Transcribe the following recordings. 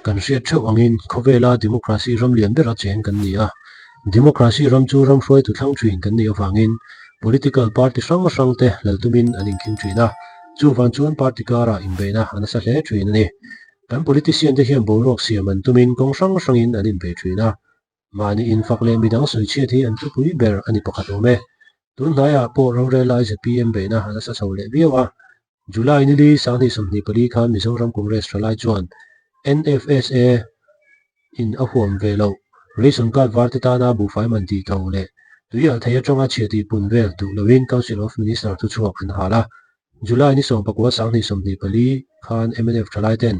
Kan hriat theuh angin khawvela democracy ram lian bera cheng kan ni a. Democracy ram chu ram hruaitu thlang thin kan nih avangin political party hrang hrang te lal tumin an inkhing thin a, chuvang chuan party karah inbeihna a nasa hle thin a ni. Kan politician te hian boruak siam an tumin kawng hrang hrangin an inbei thin a. Mahni infak leh midang sawichhiat hi an thupui ber a ni pakhat awm e. Tun hnaiah pawh rorel lai zpm beihna a nasa chho leh viau a. July nili 2024 khan Mizoram Congress thalai chuan NFSA in a huam ve loh ration card var te tana buhfai man tih tho leh tui alh thei atanga chhia tih pun vel duh loin Council of Minister thuchhuak an hal a. July ni 19 2024 khan mnf thalai ten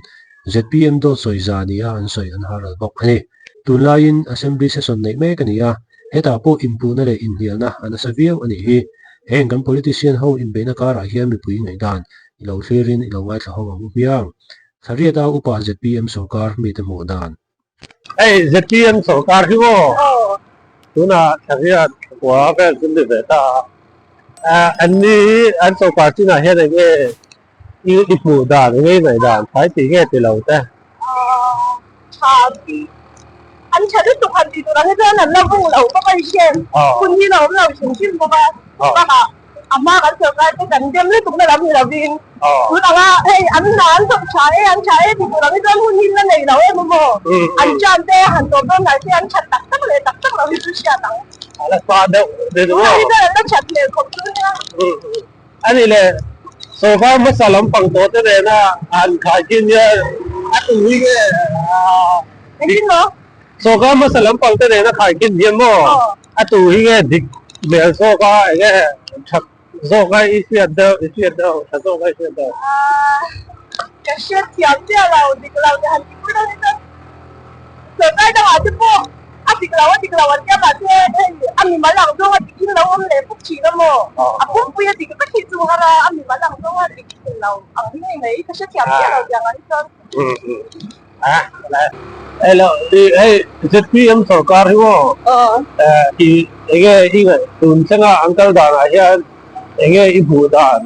zpm dawt sawi za nia an sawi an haral bawk a ni. Tunlaiin Assembly session neih mek a ni a, hetah pawh inpuhna leh inhnialna a nasa viau a nih hi. Heng kan politician ho inbeihna karah hian mipui ngaihdan i lo thlirin i lo ngaithla ho ang u hmiang. Thlariata upa zpm sawrkar mite hmuh dan. Hei zpm sawrkar hi maw tunah Thlariat khua vel chu ni ve ta a, an ni hi an sawrkar chinah hian eng nge i hmuh dan eng nge i ngaih dan fai tih nge ti lo te? Tha ti an tha lutuk han tih tur ang hi chuan an la vung lo bawk a ni hriat hun hi la awm lo hrim hrim bawk a bakah A hma kan sorkar te kan dem lutuk na lam ni lovin tun anga hei an hna an thawk tha e an tha e ti tur ang hi chuan hun hi la nei lo em maw an ṭan te han tawp dawn hnai te an that tak tak leh tak tak lo hi chu hriat ang. A la sa deuh ni maw? Tunah hi chuan an la that hmel khawp chu nia. A ni le sorkar hmasa lampang tawh te nena han khaikhin hian a tu hi nge Engtin maw? Sorkar hmasa lampang te nena khaikhin hian maw? A tu hi nge dik hmel zawk a enge that zawk a i hriat deuh i hriat deuh tha zawk a i hriat deuh. Aaa ka hriat thiam chiah lo dik lo te han ti pui deuh hi chuan sorkar dangah te pawh a dik lo a dik lo an tia mahse hei a mimal ang zawng a dik in lo awm leh bawk thin a maw a pumpui a dik vek hi chu har a a mimal ang zawng a dik thin lo ang hi ni mai ka hrethiam chiah lo tiang ah hi chuan. Hello, hei zpm sorkar hi maw i enge i tun thlenga an kal danah hian enge i hmuh dan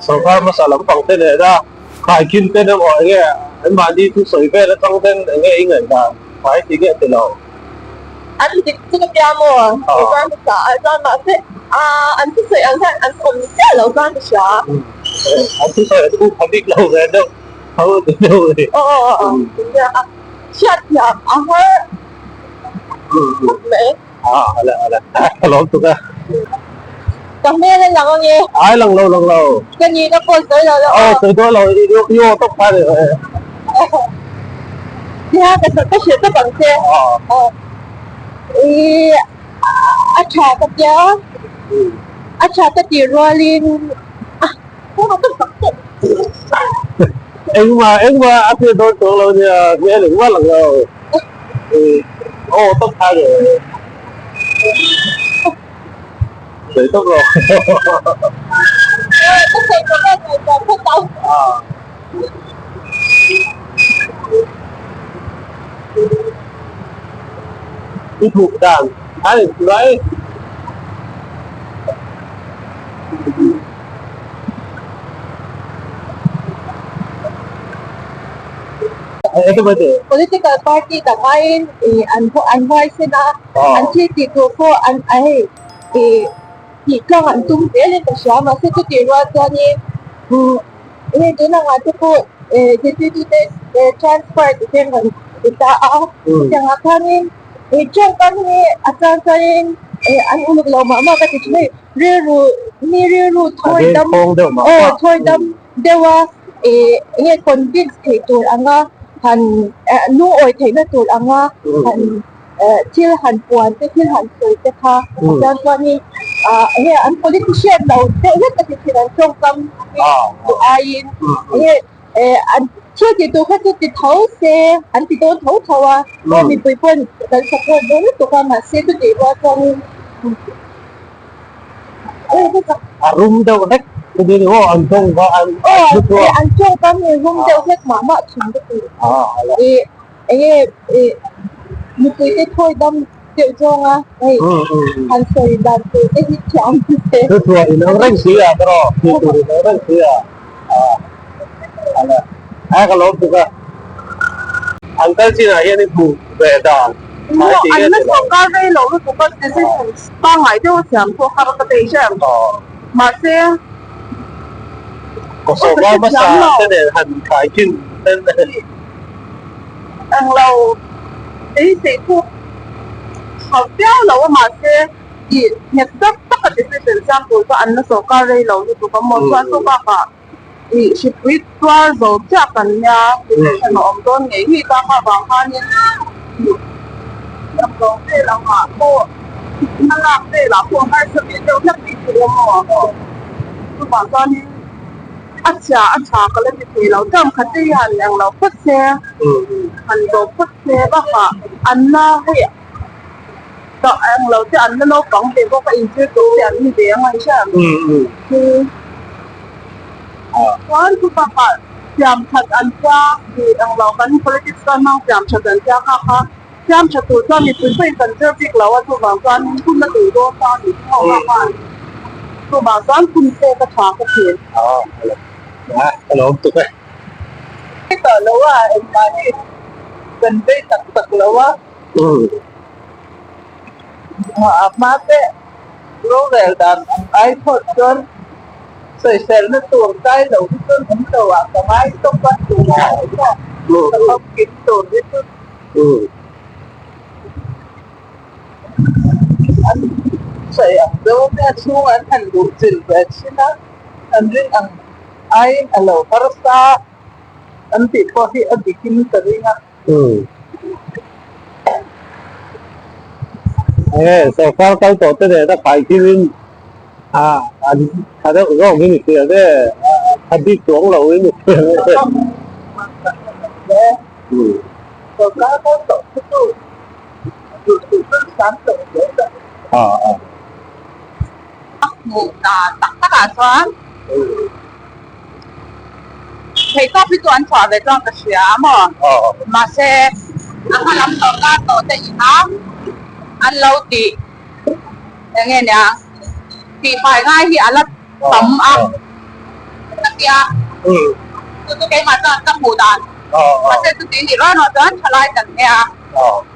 sorkar hmasa lampang te nena khaikhin ten emaw enge anmahni thu sawi vel atang ten enge i ngaih dan fai ti nge ti lo. An dik chu ka tia maw sorkar hmasa ah chuan mahse an thusawi ang hian an awm chiah lo chuan ka hria. An thusawi an u pha bik lo ve deuh. Hriatthiam a har khawp mai. Ka hmel a lang ange. Ai lang lo lang lo. Ka nihna pawh sawi lo la aw. Sawi dawn lo i aw tawp kha ni. Nia ka ka hrilh tawp ang che. I a tha ka tia a tha ka tih rualin a. Engmah engmah a thil dawn chuang lo nia hmel engmah lang lo aw tawp kha ni sawi tawp lo i hmuh dan a ni mai. Political party tak aiin ih an an huaisen a, an thil tih tur pawh an a hei ih tih tlang an tum zelin ka hria mahse chutih rual chuanin umm hei tun angah te pawh eh deputy te transfer ti te rawn ti ta a, chutiang ah khanin ih tawngkam hi a chang chuanin eh an uluk lo mah mah ka ti thin a hei. Rilru mi rilru thawi dam aw thawi dam deuh a ih enge convince theih tur anga han lungawi theihna tur anga han thil han puan te thil han sawi te kha a chuan chuanin ah enge an politician lo deuh hlek a ti thin an tawngkam hi duh aiin enge an thil tih tur kha chu ti tho se an ti dawn tho tho a aw mipui pawn kan support dawn lutuk a mahse chutih rual chuanin. A rum deuh hlek chuti ni maw an tawng kha an aw an tawng kha hei rum deuh hlek mah mah thin ka ti ih enge ih mipui te thawi dam deuh zawng a hei han sawi dan tur te hi thiam se chu chuan in ang reng si a tawrh tih tur in ang reng si a a a ka lawm tuk a. An kal chinah hian i hmuh ve dan Maw an la sawrkar rei lo lutuk a decision pangngai deuh a siam pawh kha ka bei hrem mahse Ka sawrkar hmasa te nen han thlai thin ten Englo beisei chu tha viau lo a mahse i nghet tak tak a decision siam tur chu an la sawrkar rei lo lutuk a maw chuan chu bakah I hripui tuar zo chiah kan nia, depression a awm dawn ngei ngei ta kha vang khanin i damdawi vel angah pawh hna lak velah pawh harsa ve deuh hlek mai thei a maw? Chuvang chuanin a chhia a tha ka la ti thei lo, term khat te hi han eng lo phawt se, han zo phawt se bakah an la hei eng lo te an la naupang ve bawk a inzir tur te an ni ve ang a i hria em? Chuan chu bakah siam that an tia tih ang lo kan politics chuan hmang siam that an tia kha kha siam that tur chuan mipui pawhin kan zir bik lo a chuvang chuan hun a duh dawn ta a nih chu ho khan chuvang chuan hun pek a tha ka thin. Ka lawm tuk e. Tah lo a engmah hi kan vei tak tak lo a. A hma te rorel dan ang ai phawt chuan sawiselna tur kai lo hi chuan awm lo ah ka ngai tawp a tunah pawh ka famkim tur hi chu an sawi ang deuh a nia chhung an han luh chilh ve thin a an rin ang aiin a lo harsa an tih pawh hi a dik in ka ring a. Enge sorkar kal tawh te nena khai thilin a an tha deuh zawk in i hria nge a tha bik chuang lo in i hria nge. Sorkar kal tawh te chu duh duh chu san tawh hle ta. A hmuh dan tak tak ah chuan Theihtawp hi chu an chhuah ve chuan ka hria a maw? Mahse, a hma lam sawrkar tawh te ina an lo tih eng nge nia tihfai ngai hi a la tam a ka tia chu chu keimah chuan ka hmuh dan mahse chuti nih rual rual chuan thalai kan nia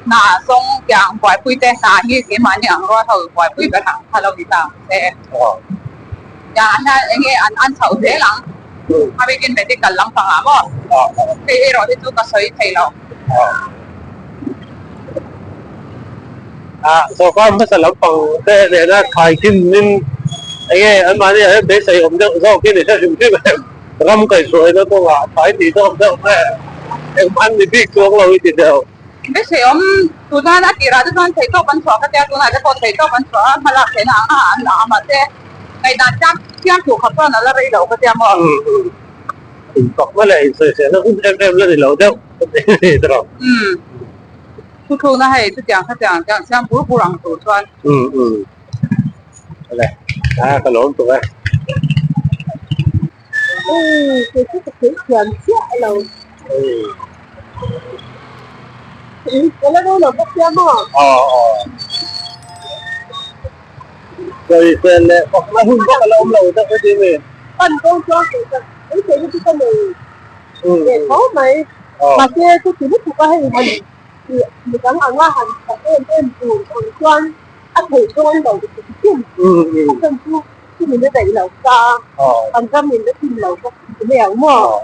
hna zawng tiang buaipui te hna hi keimahni ang rual ho buaipui ber ang kha lo ni ta ang se. Tiangah hian eng nge an an chhoh zel ang? A bikin medical lampang ah maw? Hei erawh hi chu ka sawi thei lo. Sorkar hmasa lampang te nena thlai thin in eng nge an mahni ah hian beisei awm deuh zawk hi ni hre hrim hrim em? Ram kaihhruaina kawngah thlai tih zawk deuh nge engmah ni bik chuang lo i ti deuh. Beisei awm tuna a tirah te chuan theihtawp an chhuah ka tia tunah te pawh theihtawp an chhuah a hmalak theihna ang a an la a mahse ngaihdan chiang chiang tur khat chuan a la rei lo ka tia maw. Inpakna leh insawiselna hun em em la ni lo deuh ka ti ni ta lo. Umm thuthlukna hei chutiang khatiang tiang siam bur bur ang tur chuan. Umm umm awle a ka lawm tuk e. Umm kei chu ka thei thiam chiah lo. Ka la rei lo bawk sia maw? Aw aw. Sawisel leh fakna hun bawk a la awm lo deuh heti mi. Pan dawn chuan kei ka beiseina chu ka nei ve tho mai. Mahse chuti lutuk a hei han midang anga han tha em em tur ang chuan a theih dawn lo hrim hrim. A chhan chu Chumin a daih lo ta a, an ramin a tlin lo bawk ti mai ang maw?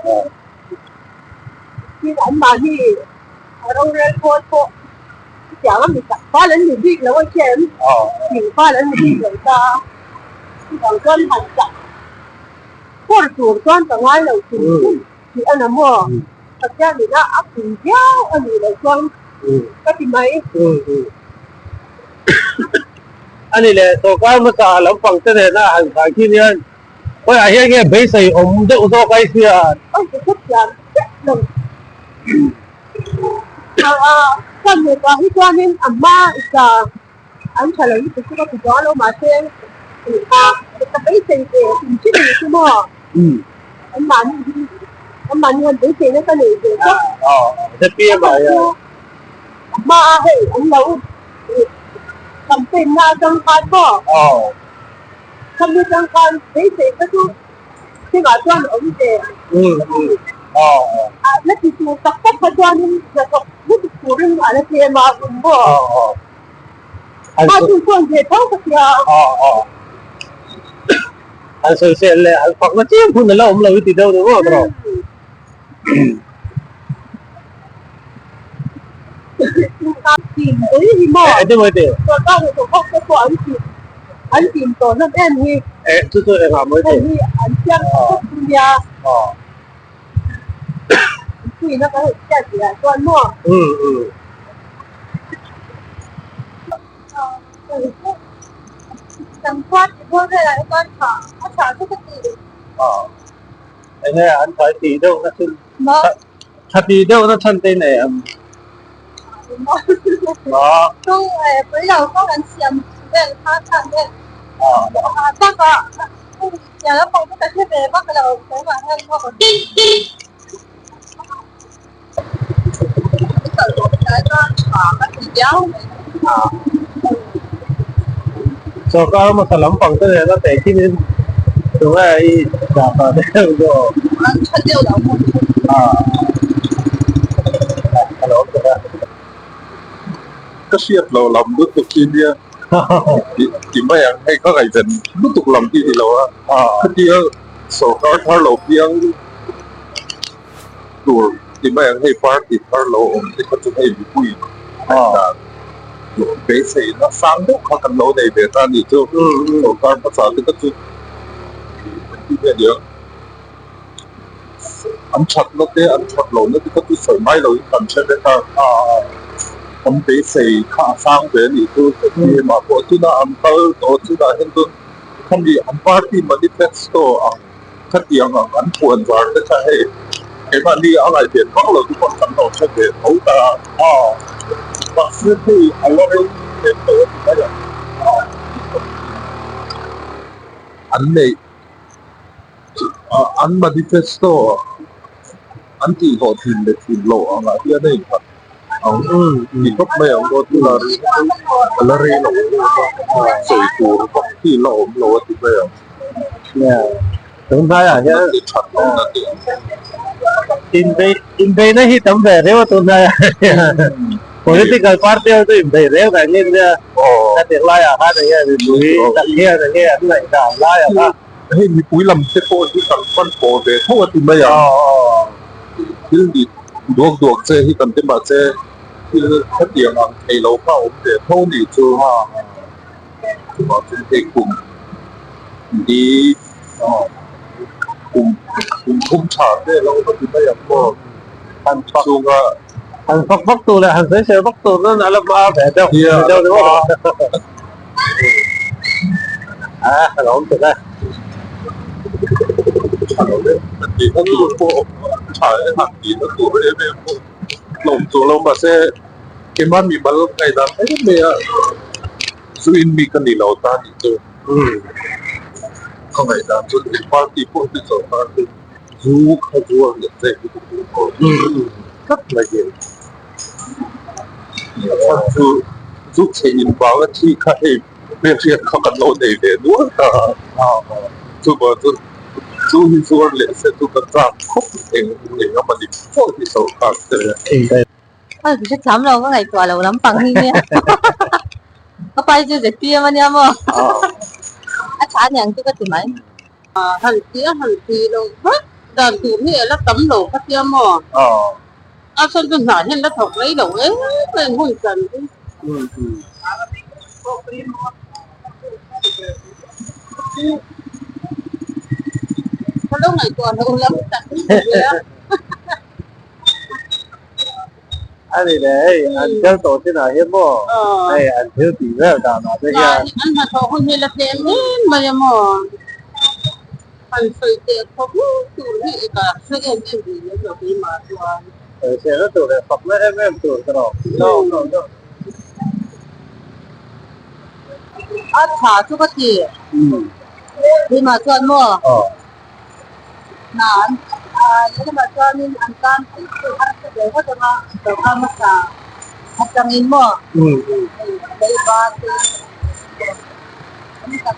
Tin, anmahni a rorel pawl pawh chutiang a mi tak fal an ni bik lo a hian thing fal an ni bik lo ta a, chuvang chuan han chak phawr tur chuan ka ngai lo hrim hrim tih a na maw? Pathianin a a pui viau a nih loh chuan ka ti mai. A ni leh, sorkar hmasa lampang te nena han khai thin hian khawiah hian nge beisei awm deuh zawk ai hian. Oi ka hre thiam chiah lo. Chuan mipa hi chuanin a hma isa an tha lo lutuk chu ka ti duah lo mahse ka beisei ve hrim hrim a ni chu maw. Anmahni hi anmahni hian beiseina ka nei ve tawp. ZPM ah hian. A hma a hei an lo campaign na atang khan maw khami atang khan beisei kha chu thingah chuan a awm ve. A la ti tur tak tak kha chuanin hnathawk lutuk turin a la tlem a hun maw? Mah chu chuan ve tho ka tia. An sawisel leh an fakna chiam hun a la awm lo i ti deuh ni maw tawh? Chu chu engah mawi te? Enge an tlai tih deuh na chu tha tih deuh na chhan te nei ang. Sorkar hmasa lampang te nena tehkhin in tunge i dah ta deuh zawk. A lo awm tuk a. Ka hriat lo lam lutuk hi nia ti mai ang hei ka ngaihven lutuk lam hi ni lo a khatia sorkar thar lo piang tur ti mai ang hei party thar lo awm te kha chu hei mipui ngaihdan beiseina sang deuh kha kan lo nei ve ta a ni chu sorkar hmasa te kha chu engtin nge nia an thatna te an that lohna te kha chu sawi mai loin kan hre vek a kan beisei kha a sang ve a nih chu zpm ah pawh chuna an kal tawh chunah hian chuan khami an party manifesto ang Khatiang ang an puan var te kha hei keimahni a ngaihven vak lo te pawh kan lo hre ve tho ta a, mahse hei a la rei lem lo a ti mai ang. An neih an manifesto an tihhlawhtlin leh thin loh angah hian a innghat ang ti khawp mai ang maw tunah rih hi chu a la rei lo em a, sawi tur vak hi la awm lo a ti mai ang. Tunhnaiah hian inbeihna hi tam ve reuh a tunhnaiah hian political party ho chu inbeih reuh kan ngin nia ka tirh laiah khan enge mipui tak hian enge an ngaihdan laiah kha hei mipui lam te pawh hi kan pan pawh ve tho a ti mai ang thil ni duak duak che hi kan ti mahse thil khatiang ang thei lo kha a awm ve tho ni chu. Chuvang chuan hei kum ni kum kum thum tha te lo ka ti mai ang maw han chhunga han fak vak tur leh han sawi vak tur nan a la hma ve deuh deuh ni maw a a lo awm tuk e tha lo deuh ka ti na tur pawh tha e han ti na tur em em pawh hlawm tur lo mahse Keimah mimal ngaihdan mai mai a, zu in mi ka ni lo ta nih chu ka ngaihdan chu eng party pawh hi sorkar chu zu kha zuar leh zek hi ka duh tawh tlat mai hi. A chhan chu zu chhe in vanga thi kha hei hmelhriat kha kan lo nei ve nual ta a, chuvang chu zu hi zuar leh se chu ka chak khawp eng eng emawni pawh hi sorkar te. A hre thiam lo ka ngaihtuah lo lampang hi nia ka pa hi chu ZPM ania maw a tha aniang chu ka ti mai. Han ti a han ti lo vak dan tur hi a la tam lo kha tia maw a sawn chu hna hian la thawk rei lo em em hun chan hi. Ka lo ngaihtuah lo lam tak hi ni ve a. A ni le hei an kal tawh chinah hian maw hei an thil tih vel danah te hian. An hnathawh hun hi la tlem em mai a maw han sawi teh khawp tur hi ka hre em em rih lem lo keimah chuan. Sawi teh na tur leh fakna em em tur ka rawh lo lo lo. A tha chu ka ti keimah chuan maw. Hna an lamah chuanin an tan theih chu harsa ve ngawt ang a, sorkar hmasa atangin maw hei leiba te an tak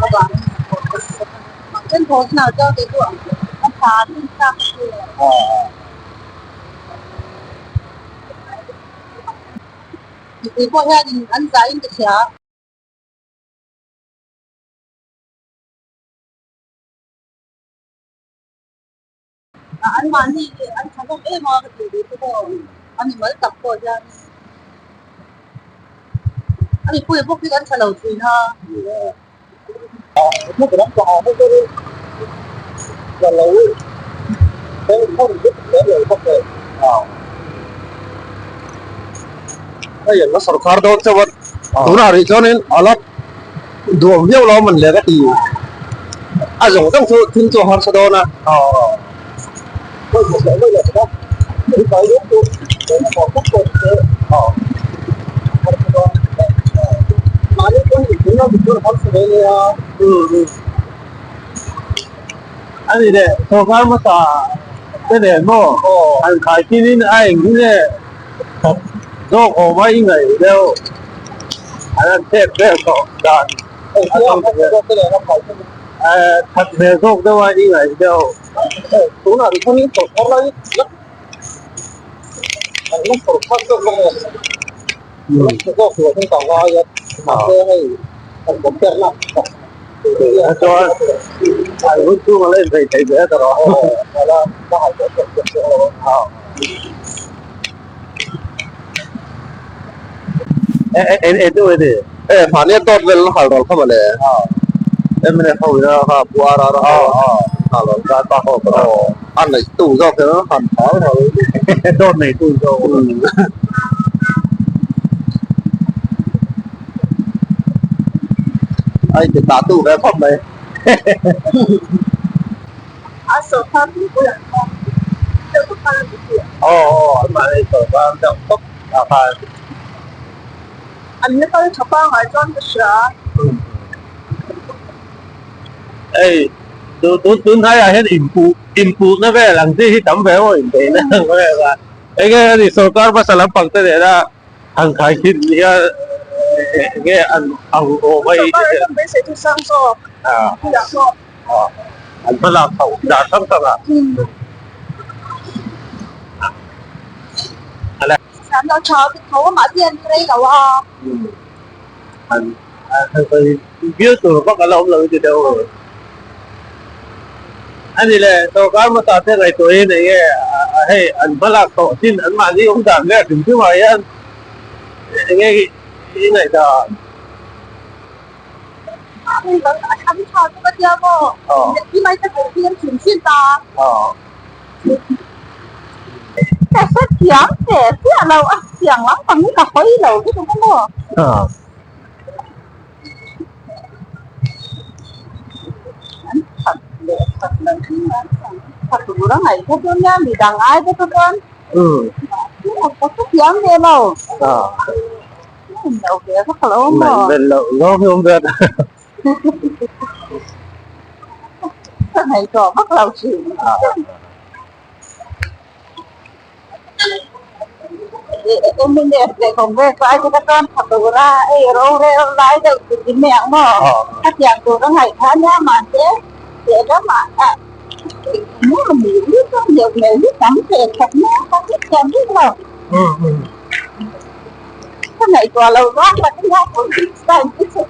avangin hnathawh kan tawh a. Kan thawh chinah chuan kei chu a tha a thleng thlak a ti. Mipui pawh hianin an zaiin ka hria. An mahni hi an tha hlawm em a ka tih ve te pawh a ni mal tak pawh hian a mipui bawk hi kan tha lo thin a. Sorkar dawn chauh a tunah rih chuanin a la duam viau lo a man leh ka ti a zawng zawng chu thil chu a harsa dawn a a ni leh sorkar hmasa te nen maw han khai chin in a eng hi nge zawk awm a i ngaih deuh an han chep vel tawh dan that hmel zawk deuh a i ngaih deuh. Tunah ri chuan in sawrkar lai an la sawrkar zawk bawk a la tha zawk tur hian ka ngai a mahse hei kan compare na chuan an hun chhung a la inzei thei ve ta rawh a la hal tawh tawh tawh tawh e mahni a dawt vel hal rawlh kha mawle mnf ho ina kha pu RR ho hal rawlh kha pa ho kha a neih tu zawk hian han hal rawlh dawt nei tu zawk a inti ta tu ve khawp mai. A sawrkar bulah khan deuh tawp a ni tih. Aw aw an mahni sawrkar deuh tawp ah khan. An la kal tha pangai chuan ka hria. Hei tun tun tun hnaiah hian inpuh inpuhna vel ang chi hi tam ve maw inbeihna ang vel a enge a ni sawrkar hmasa lampang te nena han khaikhin hian enge an ang awm a Sawrkar hian beisei chu sang zawk bulah pawh. An hma lak chhoh dan hrang hrang a. An lo tha tho a mahse an rei lo a. An an sawi bial tur vak a la awm lo i ti deuh a. A ni le sorkar hmasa te ngaihtuahin eng nge hei an hma lak tawh chin an mahni awm dan vel hrim hrim ah hian eng nge i ngaihdan. Ka hre thiam ve chiah lo a tiang lampang hi ka hawi lo lutuk a maw. An that leh that loh hi an tha tur a ngaih kha chu nia midang ai te chu chuan ka hre thiam ve lo. Ngaihven loh zawng hi awm ve a. Ka ngaihtuah vak lo thin. Mnf leh Congress ai te kha chuan tha tura ei rorel lai deuh tur ti mai ang maw? Khatiang tur a ngaih kha ania mahse lehlamah engemaw ni lutuk deuh hmel hi tam ve khawp mai a, ka hrethiam bik lo. Ka ngaihtuah lo vang tak nia politics line hi chu.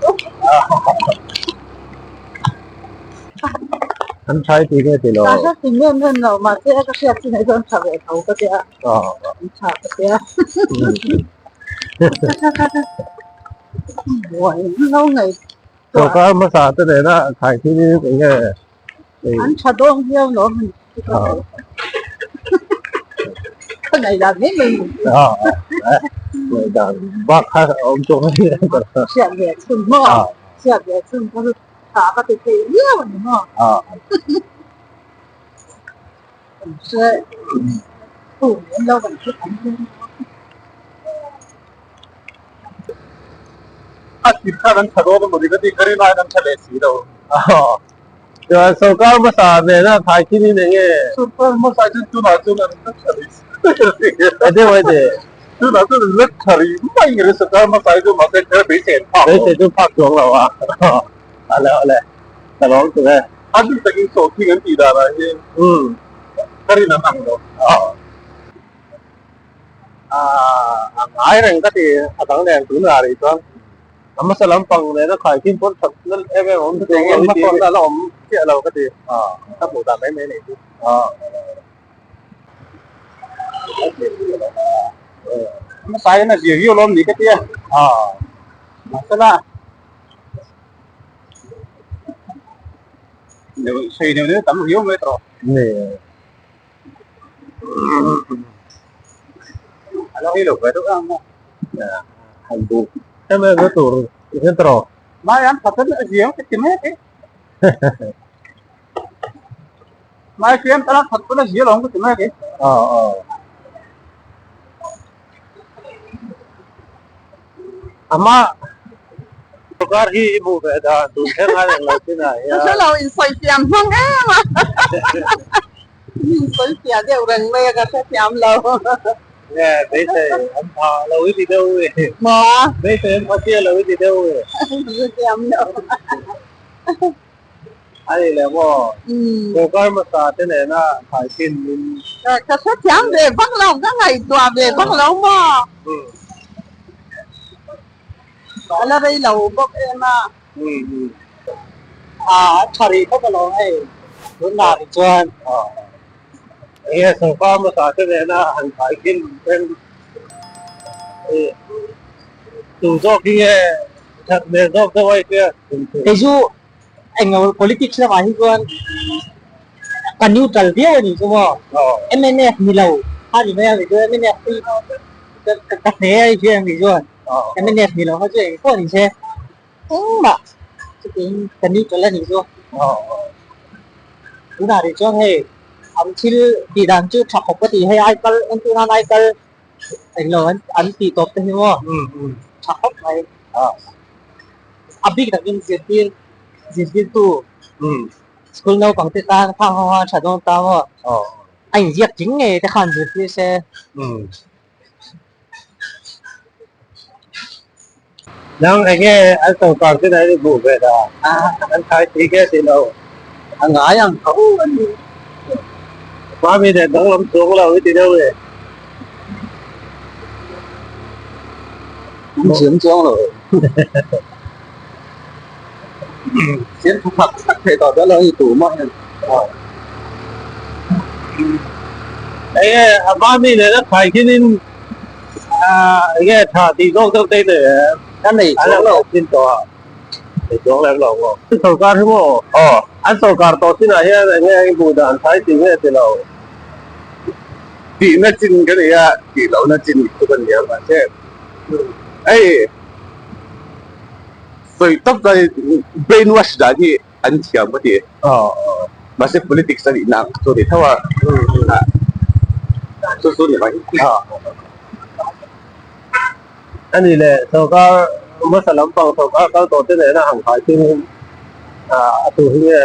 An thlai tih nge ti lo? Ka hre thin em em lo mahse ka hriat chin ah chuan tha ve tho ka tia. An tha ka tia. Buai lo ngei. Sorkar hmasa te nena thlai thin in eng nge? An tha dawn viau lo a ni. Ka ngaihdan mai mai ni. Ngaihdan bak kha a awm chuang a ni. Hriat ve chhun maw? Hriat ve chhun kha chu tha ka ti thei viau a ni maw? Kan hre thu lem lo kan hre tam viau. A thil khan an tha dawn emaw ni ka ti ka rin aiin an tha leh si lo. Chuan sorkar hmasa nena thlai thil in enge? Sorkar hmasa chuan tunah chuan an la tha rih A deuh a ni. Tunah chuan an la tha rih mai nge sorkar hmasa hi chu mahse kher beisei an phak lo. Beisei chu phak chuang lo a. A le a le. Ka lawm tuk e. A bik takin sawhthing an tih danah hian. Ka rin an ang lo. A ngai reng ka ti a dang nen tunah rih chuan a hmasa lampang nena khaikhin pawn that na em em a awm thei lo hmasawnna a la awm chiah lo ka ti ka hmuh dan mai mai a nih chu. Hmasa hian a zir viau lawm ni ka ti a mahsela sei neuh neuh tam riau mai tawh. A lo rei lo ve deuh ang maw? Han duh em em na tur i hre ta rawh. Mai an khat a ziang ka ti mek e. Mai fiam tala khat pawn a zia lo ang ka ti mek e. Ama sawrkar hi i hmuh ve dan tun thleng a reng lo chin ah hian. Ka hre lo in sawi fiam hmang em a. In sawi fiah deuh reng mai a ka hre thiam lo. Nge beisei an pha lo i ti deuh e. Maw? Beisei an pha chiah lo i ti deuh e. Ka hre thiam lo. A ni leh maw? Sawrkar hmasa te nena thaikhin in. Ka hre thiam ve vak lo, ka ngaihtuah ve vak lo maw? A la rei lo bawk em a. A tha rih khawp alawm hei, tunah rih chuan. Enge sawrkar hmasa te nena han thaikhin reng tu zawk hi nge that hmel zawk deuh a i tia? Kei chu eng lo politics lamah hi chuan ka neutral viau a nih chu maw. Mnf ni lo kha ni mai a kei chu mnf hi ka hne a i hria ang kei chuan mnf ni lo kha chu eng pawh ni se engmah chutiang ka neutral a nih chu. Tunah rih chuan hei an thil tih dan chu tha khawp ka ti hei aikal entir nan aikal Englo an tih tawp te hi maw tha khawp mai. A bik takin zirtir zirtirtu school naupang te tan khang ho khan tha dawn ta maw a inziak tling ngei te khan zirtir se. Nang enge an sawrkar chu nai hmuh ve ta an thai tih nge tih lo a ngai ang tho a ni. Mami nen danglam chuang lo i ti deuh e. An thiam chuang lo. Thiam thu phak tak thei tawh dawn lo a ni tur mah hian. Enge a mami nen a thai khinin Enge tha tih zawk deuh te nei em? Ka nei chuang lo. Chin tawh a. Nei chuang lem lo maw? An sawrkar hi maw? Aw. An sawrkar tawh chinah hian enge i hmuh dan thai tih nge ti lo? Tihna chin ka nei a, tih lohna chin chu ka nei a mahse hei sawi tawp chuan brain wash dan hi an thiam ka ti. Aw. Mahse politics a nihna ang chu a ni tho a. Chu chu ni mai. A ni leh sawrkar hmasa lampang sawrkar kal tawh te nena han khai chungin a tu hi nge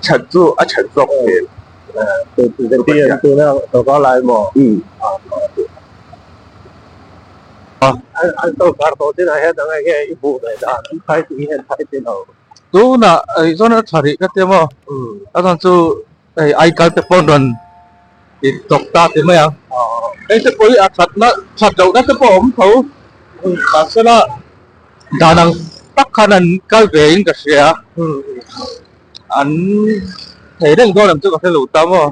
That chu a that zawk hmel. Zirtir an tuna sawrkar lai maw? An sawrkar tawh chinah hian eng nge i hmuh ve dan an khai tih hi an khai ti lo. Tunah zawn a tha rih ka tia maw? A chuan chu hei aikal te pawh rawn ti tawk ta ti mai ang. Hei te pawh hi a thatna that lohna te pawh a awm tho. Mahsela dan ang tak khan an kal ve in ka hria. An thei reng dawn em chu ka hre lo ta maw.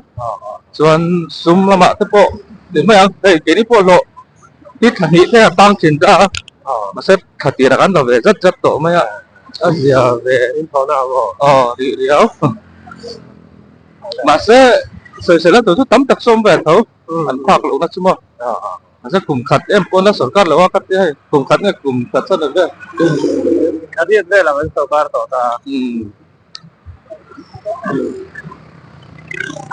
Chuan sum lamah te pawh ti mai ang. Hei keini pawh hlawh hi thla hnih thleng a tang thin ta a. Mahse thla tirah kan la ve zat zat tawh mai a. A zia ve aw rih riau mahse sawisel a tur chu tam tak sawm ve tho an phak loh na chu maw mahse kum khat em pawn a sawrkar lo a ka ti hei kum khat nge kum khat chuan a vel khat riat vel ang an sawrkar tawh ta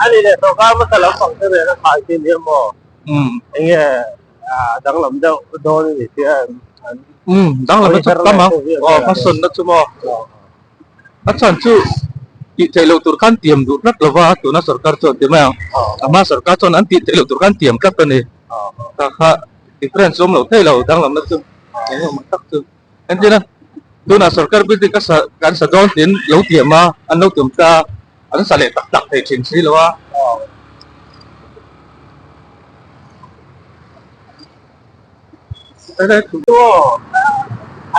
a ni leh sawrkar hmasa lampang te nen a khai chin hian maw enge A danglam deuh dawn a ni tia an Danglam na chu tam ang. Aw hmasawnna chu maw. A chhan chu tih theih loh tur khan tiam duh tlat lova tuna sorkar chuan ti mai ang. A hma sorkar chuan an tih theih loh tur khan tiam tlat a ni. Kha kha difference awm loh theih lo danglamna chu eng emaw tak chu. Entir a tunah sorkar building ka sa kan sa dawn tiin lo tiam a an lo tum ta an sa leh tak tak thei thin si lo a.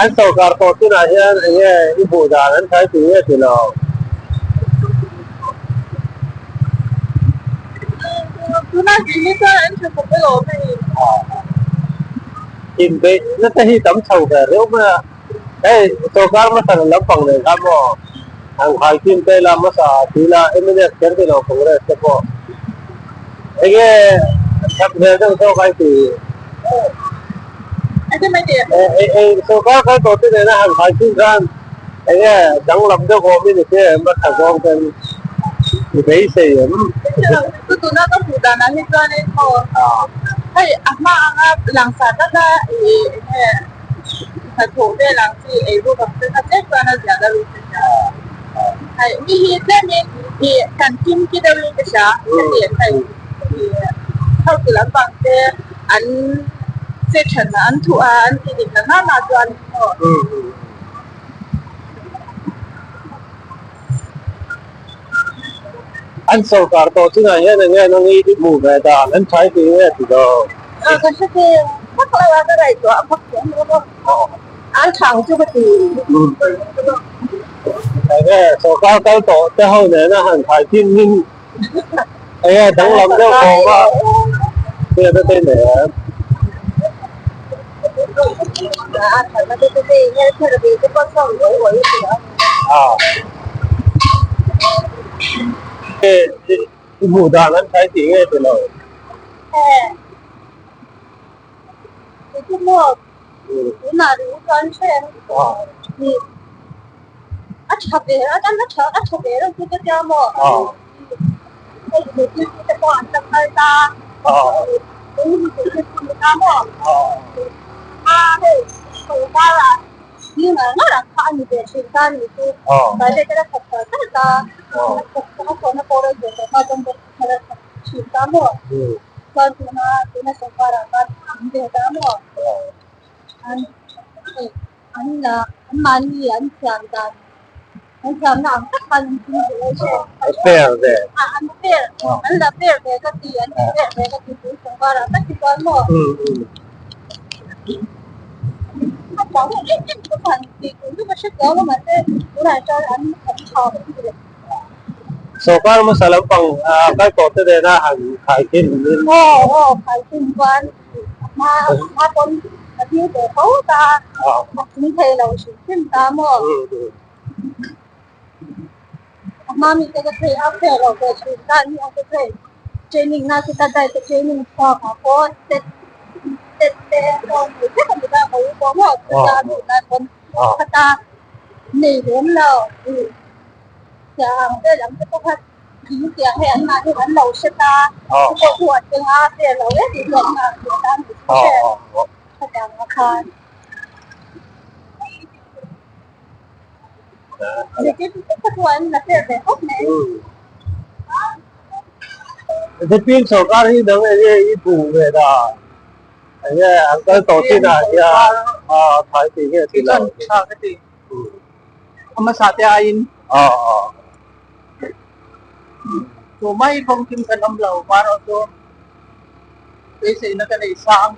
An sorkar tawh chinah hian eng nge i hmuh dan an thai tih nge ti lo? Tunah tih hi chuan an tha khawp alawm hei. Inbeih na te hi tam chho ve reuh mai a, hei sorkar hmasa la lampang nei kha maw ang khai kim te ila hmasa ti ila mnf kher ti lo Congress te pawh eng nge that hmel deuh zawk ai ti. Sorkar kal tawh te nena han khai thin khan eng nge danglam deuh awm i ni te em a tha zawng ten i beisei em? Chu tuna ka hmuh danah hi chuanin maw hei a hma anga langsar taka ih eng nge hnathawh vel ang chi ei ruk ang te kha tlem chuan a zia deuh in ka hria hei mi hi tlemin ih kan kim ki deuhin ka hria heti hei ih hotu lampang te an che than a an thuh a an ti dik na nana chuan maw. An sorkar tawh chungah hian eng nge nang i hmuh ve dan an thlai tih nge ti lo? Ka hre ve vak lo a, ka ngaihtuah vak thiam lo a, an thang chu ka ti. Eng nge sorkar kal tawh te ho nena han thlai thin in eng nge danglam deuh awm a hriat a te nei em? I hmuh dan an thlai tih nge ti lo? Fair ve. Sorkar hmasa lampang kal tawh te nena han khaikhin in. Zepin sorkar hi dang enge i hmuh ve dan enge an kal tawh chinah hian a thai tih nge ti lo. Tha ka ti. A hmasa te aiin. Chu mai kawng kim kan awm lo, marawh chu beiseina ka nei sang.